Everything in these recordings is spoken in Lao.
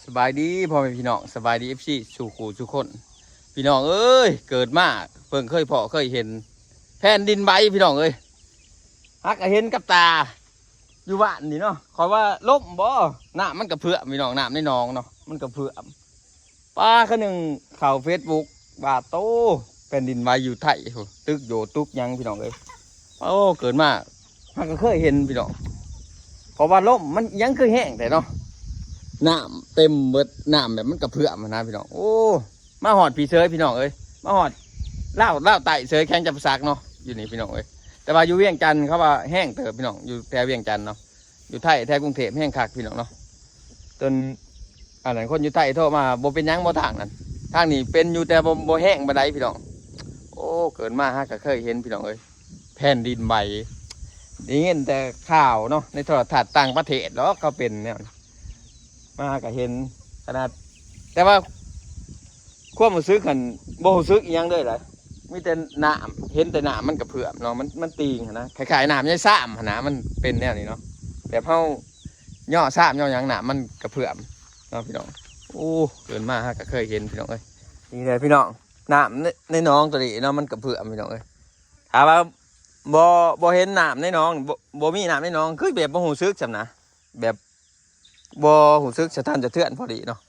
ສະບາຍດີພໍ່ແມ່ພີ່ນ້ອງ ສະບາຍດີ ເອັຟຊີ ສູ່ຄູ່ສູ່ຄົນ. ພີ່ນ້ອງເອີຍ ເກີດມາເພິ່ງເຄີຍພໍ້ເຄີຍເຫັນແຜ່ນດິນໄຫວພີ່ນ້ອງເອີຍ. ຫາກະເຫັນກັບຕາຢູ່ບ້ານນີ້ເນາະ ຂ້ອຍວ່າລົ້ມບໍ ນ້ຳມັນກະເພື່ອມພີ່ນ້ອງ ນ້ຳໃນໜອງເນາະ ມັນກະເພື່ອມ. ປາ ຄືໜຶ່ງເຂົ້າເຟສບຸກວ່າ ໂຕ ແຜ່ນດິນໄຫວຢູ່ໄທພຸ້ນ ຕຶກໂຢດຕຶກຫຍັງພີ່ນ້ອງເອີຍ. ໂອ້ ເກີດມາຫາກະເຄີຍເຫັນພີ່ນ້ອງ ເພາະວ່າລົມມັນຫຍັງຄືແຮງແທ້ເນາະ ນ້ຳເຕັມເບິດ ນ້ຳແບບມັນກະເພື່ອມຫັ້ນນະພີ່ນ້ອງ. ໂອ້ ມາຮອດພີ້ເຊີຍພີ່ນ້ອງເອີຍ ມາຮອດລາວ ລາວໃຕ້ເຊີຍ ແຂວງຈຳປາສັກເນາະ ຢູ່ນີ້ພີ່ນ້ອງເອີຍ. ແຕ່ວ່າຢູ່ວຽງຈັນເຂົາວ່າແຮງເຕີບພີ່ນ້ອງ ຢູ່ແຖວວຽງຈັນເນາະ ຢູ່ໄທແຖວກຸງເທບແຮງຄັກພີ່ນ້ອງເນາະ. ຈົນອັນນັ້ນ ຄົນຢູ່ໄທໂທມາ ບໍ່ເປັນຫຍັງບໍ່ທາງນັ້ນ ທາງນີ້ເປັນຢູ່ ແຕ່ບໍ່ ບໍ່ແຮງປານໃດພີ່ນ້ອງ. ໂອ້ ເກີດມາຫາກະເຄີຍເຫັນພີ່ນ້ອງເອີຍ ແຜ່ນດິນໄຫວ ໄດ້ຍິນແຕ່ຂ່າວເນາະ ໃນໂທລະທັດຕ່າງປະເທດດອກ ເຂົາເປັນແນວນີ້ ມາຫາກະເຫັນຂະໜາດ. ແຕ່ວ່າຄວາມຮູ້ສຶກຫັ້ນ ບໍ່ຮູ້ສຶກອີ່ຫຍັງເລີຍ ມີແຕ່ນ້ຳ ເຫັນແຕ່ນ້ຳມັນກະເພື່ອມເນາະ ມັນ ມັນຕີງຫັ້ນນະ ຄ້າຍໆນ້ຳຍາຍຊາມຫັ້ນນະ ມັນເປັນແນວນີ້ເນາະ ແບບເຮົາຍໍຊາມຍໍຫຍັງ ນ້ຳມັນກະເພື່ອມເນາະພີ່ນ້ອງ. ໂອ້ ເກີດມາຫາກະເຄີຍເຫັນພີ່ນ້ອງເອີຍ. ນີ້ແຫຼະພີ່ນ້ອງ ນ້ຳໃນ ໃນໜອງໂຕນີ້ເນາະ ມັນກະເພື່ອມພີ່ນ້ອງເອີຍ. ຖ້າວ່າບໍ່ ບໍ່ເຫັນນ້ຳໃນໜອງ ບໍ່ ບໍ່ມີນ້ຳໃນໜອງ ຄືແບບບໍ່ຮູ້ສຶກສ່ຳນະ ແບບບໍ່ຮູ້ສຶກສະທ້ານສະເທືອນພໍດີເນາະ.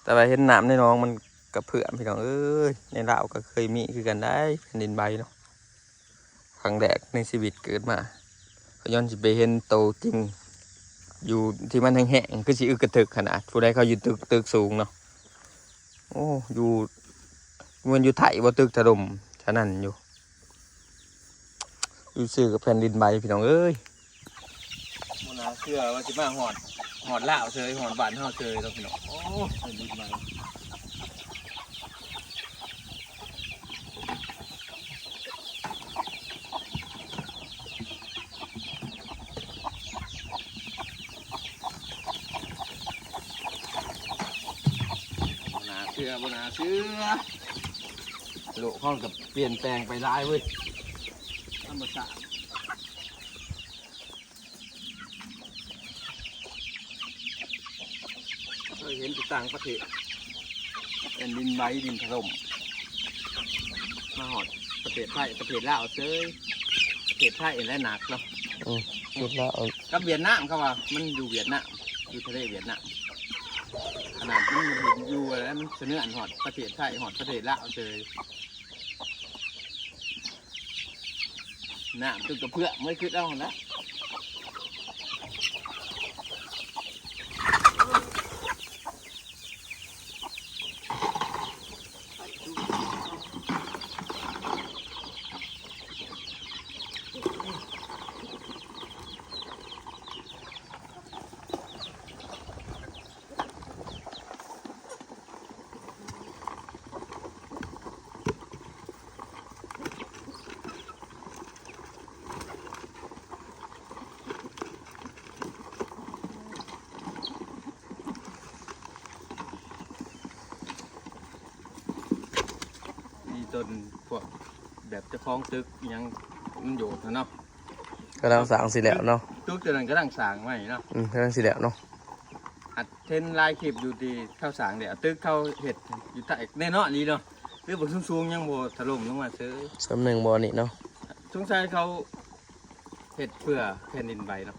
ແຕ່ວ່າເຫັນນ້ຳໃນໜອງມັນກະເພື່ອມພີ່ນ້ອງເອີຍ. ໃນລາວກະເຄີຍມີຄືກັນໄດ໋ ແຜ່ນດິນໄຫວເນາະ ຄັ້ງແລກໃນຊີວິດເກີດມາ ກະຍ້ອນຊິໄປເຫັນໂຕຈິງ ຢູ່ທີ່ມັນແຮງໆ ຄືຊິອຶກກະທຶກຂະໜາດ ຜູ້ໃດເຂົາຢູ່ຕຶກ ຕຶກສູງເນາະ. ໂອ້ ຢູ່ ແມ່ນຢູ່ໄທບໍ່ ຕຶກຖະຫຼົ່ມສະໜັ່ນຢູ່ ຢູ່ຊື່ກັບແຜ່ນດິນໄຫວພີ່ນ້ອງເອີຍ. ບໍ່ໜ້າເຊື່ອວ່າຊິມາຮອດ ຮອດລາວເຊີຍ ຮອດບ້ານເຮົາເຊີຍເນາະພີ່ນ້ອງ. ໂອ້ ແຜ່ນດິນໄຫວ ບໍ່ໜ້າເຊື່ອ ບໍ່ໜ້າເຊື່ອ ໂລກເຮົາກະປ່ຽນແປງໄປຫຼາຍເວີຍ ທຳມະຊາດ. ເຄີຍເຫັນແຕ່ຕ່າງປະເທດ ແຜ່ນດິນໄຫວ ດິນຖະຫຼົ່ມ ມາຮອດປະເທດໄທ ປະເທດລາວເຊີຍ. ປະເທດໄທແຫຼະໜັກເນາະ ອືມ ປະເທດລາວ ກັບຫວຽດນາມ ເຂົາວ່າມັນຢູ່ຫວຽດນາມ ຢູ່ທະເລຫວຽດນາມ ຂະໜາດມັນຢູ່ແລ້ວ ມັນສະເໜືອນຮອດປະເທດໄທ ຮອດປະເທດລາວເຊີຍ. ນ້ຳຈົນກະເພື່ອມ ເມື່ອຍຄຶດເອົາຫັ້ນນະ. ມີຕົ້ນພວກແບບເຈົ້າຂອງຕຶກອີ່ຫຍັງ ມັນໂຍດຫັ້ນເນາະ ກຳລັງສ້າງຊິແລ້ວເນາະ ຕຶກໂຕນັ້ນກຳລັງສ້າງໃໝ່ເນາະ ອືມ ກຳລັງຊິແລ້ວເນາະ. ອັດເຫັນຫຼາຍຄລິບຢູ່ທີ່ເຂົາສ້າງແລ້ວ ຕຶກເຂົາເຮັດຢູ່ໃຕ້ແນ່ນອນອີ່ຫຼີເນາະ ຫຼືວ່າສູງໆຍັງບໍ່ຖະຫຼົ່ມລົງມາເຊີຍ ສ່ວນໜຶ່ງບໍ່ນີ້ເນາະ ສົງໄສເຂົາເຮັດເພື່ອແຜ່ນດິນໄຫວເນາະ.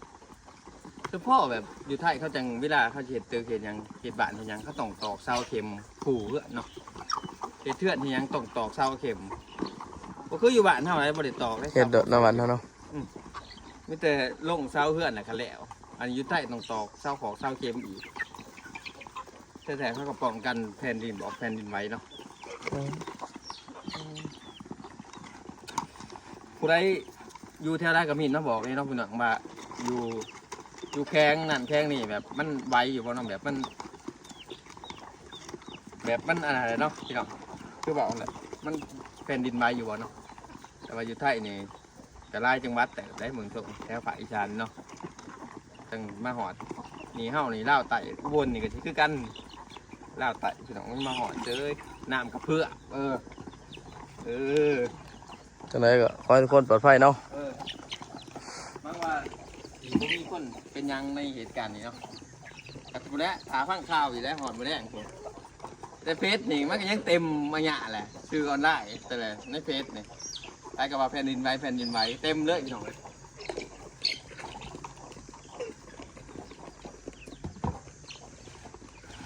ສະເພາະແບບຢູ່ໄທເຂົາຈັ່ງ ເວລາເຂົາຊິເຮັດຕຶກເຮັດຫຍັງ ເຮັດບ້ານເຮັດຫຍັງ ເຂົາຕ້ອງຕອກເສົາເຂັມຄູ່ເຮືອນເນາະ ເຮັດເຮືອນເຮັດຫຍັງຕ້ອງຕອກເສົາເຂັມ ບໍ່ຄືຢູ່ບ້ານເຮົາໃດ ບໍ່ໄດ້ຕອກເລີຍ ເຮັດໂດດເນາະ ບ້ານເຮົາເນາະ ອືມ ມີແຕ່ລົງເສົາເຮືອນແລ້ວກະແລ້ວ. ອັນຢູ່ໃຕ້ຕ້ອງຕອກເສົາຂອກເສົາເຂັມອີກ ແທ້ໆເຂົາກະປ້ອງກັນແຜ່ນດິນ ອອກແຜ່ນດິນໄຫວເນາະ ອືມ. ຜູ້ໃດຢູ່ແຖວໃດກະມີມາບອກເດ້ເນາະພີ່ນ້ອງ ວ່າຢູ່ ຢູ່ແຂວງນັ້ນແຂວງນີ້ ແບບມັນໄຫວຢູ່ບໍ່ເນາະ ແບບມັນ ແບບມັນອັນນັ້ນແຫຼະເນາະພີ່ນ້ອງ ຄືເວົ້າຫັ້ນແຫຼະ ມັນແຜ່ນດິນໄຫວຢູ່ບໍ່ເນາະ. ແຕ່ວ່າຢູ່ໄທນີ້ກະຫຼາຍຈັງຫວັດເຕີບໄດ໋ ເບິ່ງຊົງແຖວພາກອີສານເນາະ ຈັ່ງມາຮອດນີ້ ເຮົານີ້ລາວໃຕ້ ອຸບົນນີ້ກະຊິຄືກັນ ລາວໃຕ້ພີ່ນ້ອງ ມັນມາຮອດເລີຍ ນ້ຳກະເພື່ອມ ເອີ ເອີ. ຈັ່ງໃດກະຂໍໃຫ້ທຸກຄົນປອດໄພເນາະ ເອີ ຫວັງວ່າຊິບໍ່ມີຄົນເປັນຫຍັງໃນເຫດການນີ້ເນາະ. ພຸ້ນແຫຼະ ຖ້າຟັງຂ່າວອີກແລ້ວ ຮອດມື້ແລງພຸ້ນ. ແຕ່ເຟສນີ້ມັນກໍຍັງເຕັມມາຍະແຫຼະ ສື່ອອນລາຍແຕ່ລະໃນເຟສນີ້ ໃຜກໍວ່າແຜ່ນດິນໄຫວ ແຜ່ນດິນໄຫວ ເຕັມເລີຍພີ່ນ້ອງເອີຍ.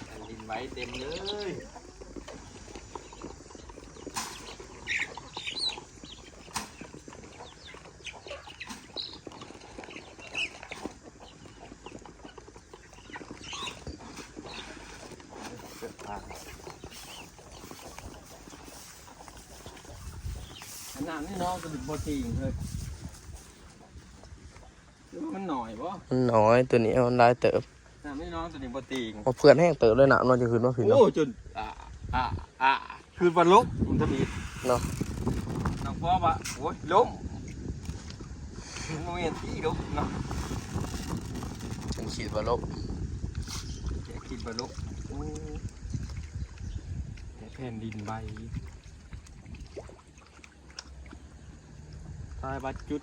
ແຜ່ນດິນໄຫວເຕັມເລີຍ. ອັນນ້ຳໃນໜອງກໍບໍ່ຕີງເລີຍ ຫຼືວ່າມັນໜ້ອຍບໍ່? ມັນໜ້ອຍ ຕົວນີ້ມັນຫຼາຍເຕີບ. ນ້ຳໃນໜອງຕົວນີ້ບໍ່ຕີງ. ໂອ້ ເພື່ອນແຮງເຕີບເລີຍ ນ້ຳເນາະ ຈະຂຶ້ນມາພີ້ເນາະ. ໂອ້ ຈົນ ອ່າ ອ່າ ອ່າ ຄືວ່າລົບ ມັນທຳອິດເນາະ. ນ້ອງພໍວ່າ ໂອ້ຍ ລົບ ບໍ່ແມ່ນຕິ ລົບເນາະ ເພິ່ນຄິດວ່າລົບ ແກຄິດວ່າລົບ. ໂອ້ ແຕ່ແຜ່ນດິນໄຫວ ຖ້າວ່າຈຸດ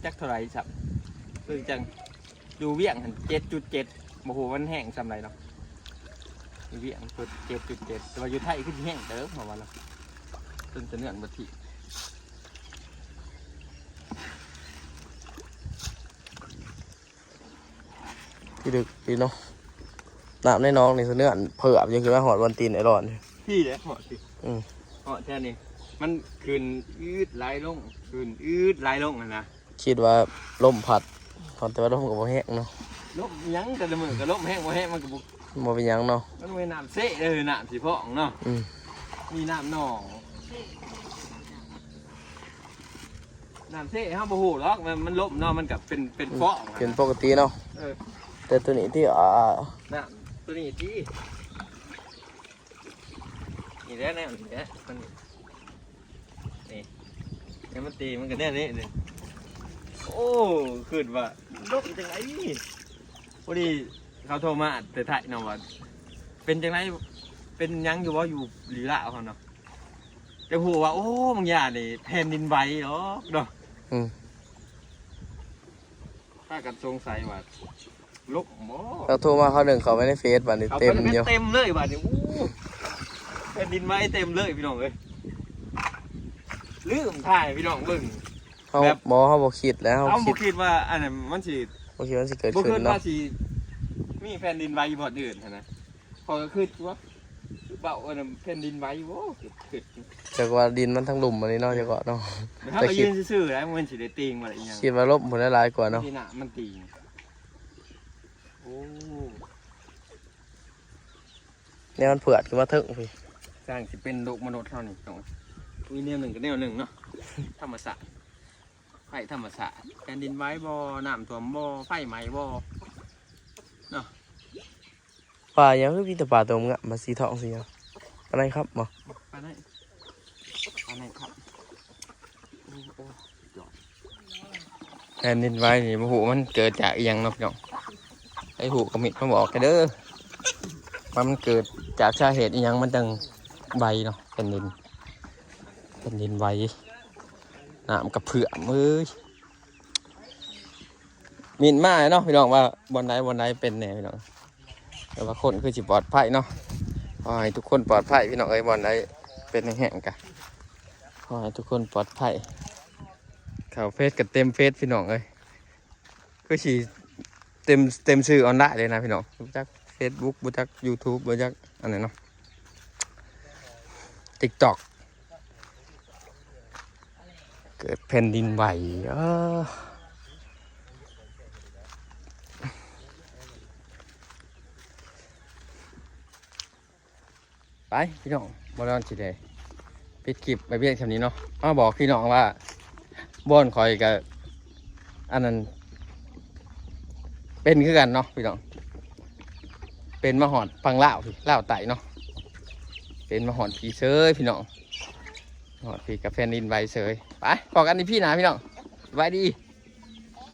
ຈັກເທົ່າໃດຊ້ຳ ຄືຈັ່ງຢູ່ວຽງຫັ້ນ ເຈັດຈຸດເຈັດ ບໍ່ຮູ້ມັນແຮງສ່ຳໃດເນາະ. ຢູ່ວຽງເຈັດຈຸດເຈັດ ແຕ່ວ່າຢູ່ໄທຄືຊິແຮງເຕີບ ເພາະວ່າເນາະ ເພິ່ນສະເໜືອນບໍ່ຖີ້ ທີ່ດຶກພີ່ນ້ອງ. ນ້ຳໃນໜອງນີ້ສະເໜືອນເພີບ ຍັງຂຶ້ນມາຮອດບ່ອນຕີນໄອ້ຫຼອນ. ພີ້ເດ້ ຮອດພີ້ ອືມ ຮອດແທ້ນີ້ ມັນຂຶ້ນອືດໄຫຼລົງ ຂຶ້ນອືດໄຫຼລົງຫັ້ນນະ. ຄິດວ່າລົມພັດ ແຕ່ວ່າລົມກໍບໍ່ແຮງເນາະ. ລົມຫຍັງ ແຕ່ລະມື້ກໍລົມແຮງບໍ່ແຮງ ມັນກໍບໍ່ ບໍ່ເປັນຫຍັງເນາະ. ມັນບໍ່ແມ່ນນ້ຳເຊເດີ ນ້ຳຊິພອງເນາະ. ອືມ ມີນ້ຳໜອງ ນ້ຳເຊເຮົາບໍ່ຮູ້ດອກ ມັນ ມັນລົມເນາະ ມັນກໍເປັນ ເປັນຟອງ ເປັນປົກກະຕິເນາະ. ເອີ ແຕ່ຕົວນີ້ທີ່ ອ່າ ນ້ຳຕົວນີ້ທີ່ ນີ້ແຫຼະ ແນວນີ້ແຫຼະ ມັນ ນີ້ ແນວມັນຕີ ມັນກໍແນວນີ້ນີ້. ໂອ້ ຄິດວ່າລົມຈັ່ງໃດ ພໍດີເຂົາໂທມາແຕ່ໄທເນາະ ວ່າເປັນຈັ່ງໃດ ເປັນຫຍັງຢູ່ບໍ່ ຢູ່ລີລາວເຮົາເນາະ. ແຕ່ຮູ້ວ່າ ໂອ້ ບາງຢ່າງນີ້ແຜ່ນດິນໄຫວດອກເນາະ. ອືມ ພາກັນສົງໄສວ່າລົມບໍ່? ເຂົາໂທມາ ເຂົາດຶງເຂົ້າໄປໃນເຟສ ບາດນີ້ເຕັມຢູ່ ເຕັມເລີຍບາດນີ້. ໂອ້ ແຜ່ນດິນໄຫວເຕັມເລີຍພີ່ນ້ອງເອີຍ. ລືມຖ່າຍໃຫ້ພີ່ນ້ອງເບິ່ງ ເຮົາ ແບບ ບໍ່ ເຮົາບໍ່ຄິດແລ້ວ ເຮົາ ເຮົາບໍ່ຄິດ ຄິດວ່າອັນນັ້ນມັນຊິ ບໍ່ຄິດວ່າຊິເກີດ ບໍ່ຄິດ ຂຶ້ນເນາະ ວ່າຊິມີແຜ່ນດິນໄຫວຢູ່ບ່ອນອື່ນຫັ້ນນະ. ຂ້ອຍກໍຄິດວ່າ ເວົ້າອັນນັ້ນແຜ່ນດິນໄຫວບໍ່ ຄິດ ຄິດ ຈັກວ່າດິນມັນທັງລຸ່ມອັນນີ້ເນາະ ຈັກວ່າເນາະ. ເຮົາກໍຢືນຊື່ໆໄດ້ ມັນຊິໄດ້ຕີງບໍ່ໄດ້ອີຫຍັງ ຄິດວ່າລົມພຸ້ນຫຼາຍກວ່າເນາະ ທີ່ນ້ຳມັນຕີງ. ໂອ້ ແນວມັນເຜືອດຂຶ້ນມາເທິງພີ້ ຊ່າງຊິເປັນໂລກມະນຸດເຮົານີ້ ຕ້ອງມີແນວໜຶ່ງກັບແນວໜຶ່ງເນາະ ທຳມະຊາດ. ໄພທຳມະຊາດ ແຜ່ນດິນໄຫວບໍ່ ນ້ຳຖ້ວມບໍ່ ໄຟໄໝ້ບໍ່ ເນາະ. ປາຫຍັງຄືມີແຕ່ປາຕົວງາມ ມາສີທອງສີຫຍັງ ປາໄນຄັບບໍ່? ປາໄນ ປາໄນຄັບ. ໂອ້ ໂອ້ ສຸດຍອດ. ແຜ່ນດິນໄຫວນີ້ບໍ່ຮູ້ມັນເກີດຈາກອີຫຍັງເນາະພີ່ນ້ອງ ໃຜຮູ້ຄອມເມັນມາບອກກັນເດີ ວ່າມັນເກີດຈາກສາເຫດອີຫຍັງມັນຈັ່ງໄຫວເນາະ ແຜ່ນດິນ ແຜ່ນດິນໄຫວ. ນ້ຳກະເພື່ອມເອີຍ ມິນມາເນາະພີ່ນ້ອງ ວ່າບ່ອນໃດບ່ອນໃດເປັນແດ່ພີ່ນ້ອງ. ແຕ່ວ່າຄົນຄືຊິປອດໄພເນາະ ຂໍໃຫ້ທຸກຄົນປອດໄພພີ່ນ້ອງເອີຍ. ບ່ອນໃດເປັນແຮງໆກະຂໍໃຫ້ທຸກຄົນປອດໄພ. ເຂົ້າເຟສກະເຕັມເຟສພີ່ນ້ອງເອີຍ ຄືຊິເຕັມ ເຕັມສື່ອອນລາຍເລີຍນະພີ່ນ້ອງ. ບໍ່ຈັກເຟສບຸກ ບໍ່ຈັກຢູທູບ ບໍ່ຈັກອັນນັ້ນເນາະ ຕິກຕັອກ. ເກີດແຜ່ນດິນໄຫວ ເອີ ໄປພີ່ນ້ອງ ບໍ່ດອນຊິໄດ້ປິດຄລິບໄວ້ພຽງສ່ຳນີ້ເນາະ. ມາບອກພີ່ນ້ອງວ່າ ບ່ອນຂ້ອຍກະ ອັນນັ້ນ ເປັນຄືກັນເນາະພີ່ນ້ອງ ເປັນມາຮອດຝັ່ງລາວພີ້ ລາວໃຕ້ເນາະ ເປັນມາຮອດພີ້ເຊີຍພີ່ນ້ອງ. ຮອດພີ້ກະແຜ່ນດິນໄຫວເຊີຍ. ໄປພໍ້ກັນອີພີໜ້າພີ່ນ້ອງ ສະບາຍດີ.